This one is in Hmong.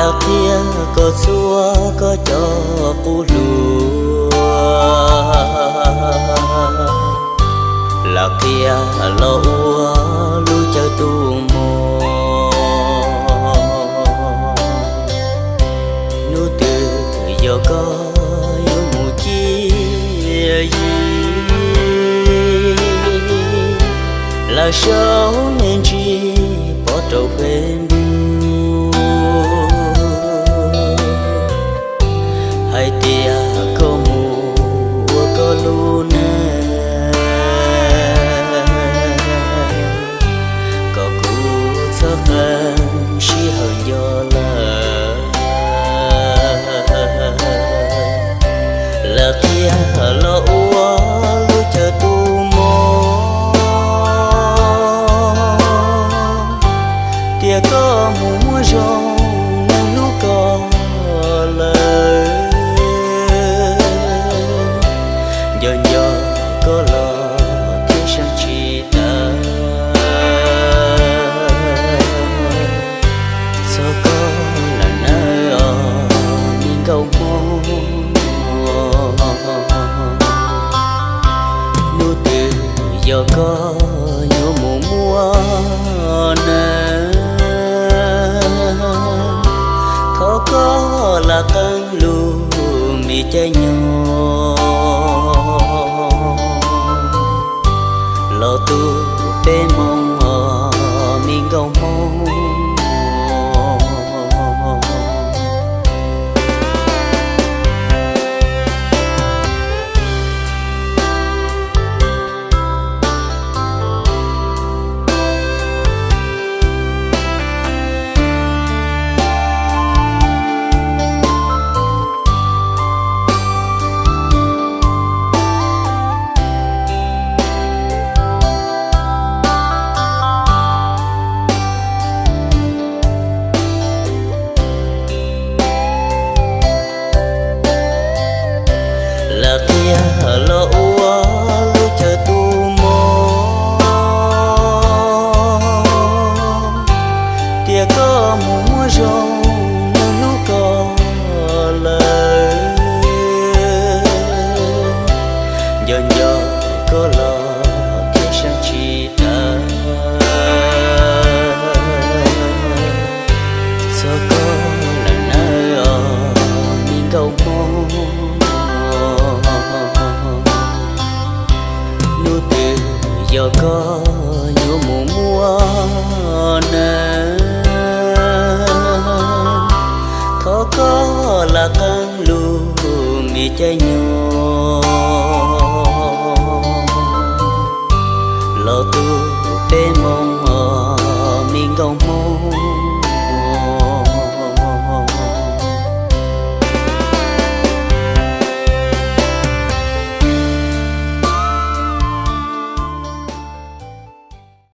Qhia kom txhua koj cov qub hluas, lam qhia los ua lub chaw tu mos. Hnub twg yog koj yuav mus ciaj yig, lawv sau me ntsis pov rau Facebook hais tias koj mus ua koj lub neej, kom kuv txhob qee sij hawm nco lawm. Lawv qhia los ua lub chaw tu mos, tias koj mus muaj zoo neeg hlub koj lawm, nco nco koj los thiab seev tsis tawm. Txhob koj lam nawb os me nkauj Hmoob, hnub twg yog koj yuav mus muaj neeg, thov koj lam qee lub me caij nyoog los tu peb moo os me nkauj Hmoob. Lawv qhia los ua lub chaw tu mos, tias koj mus muaj zoo neeg hlub koj lawm, nco nco koj los thiab seev tsis tawm. Txhob koj lam nawb os me nkauj Hmoob, hnub twg yog koj yuav mus muaj neeg, thov koj lam qee lub me caij nyoog los tu peb moo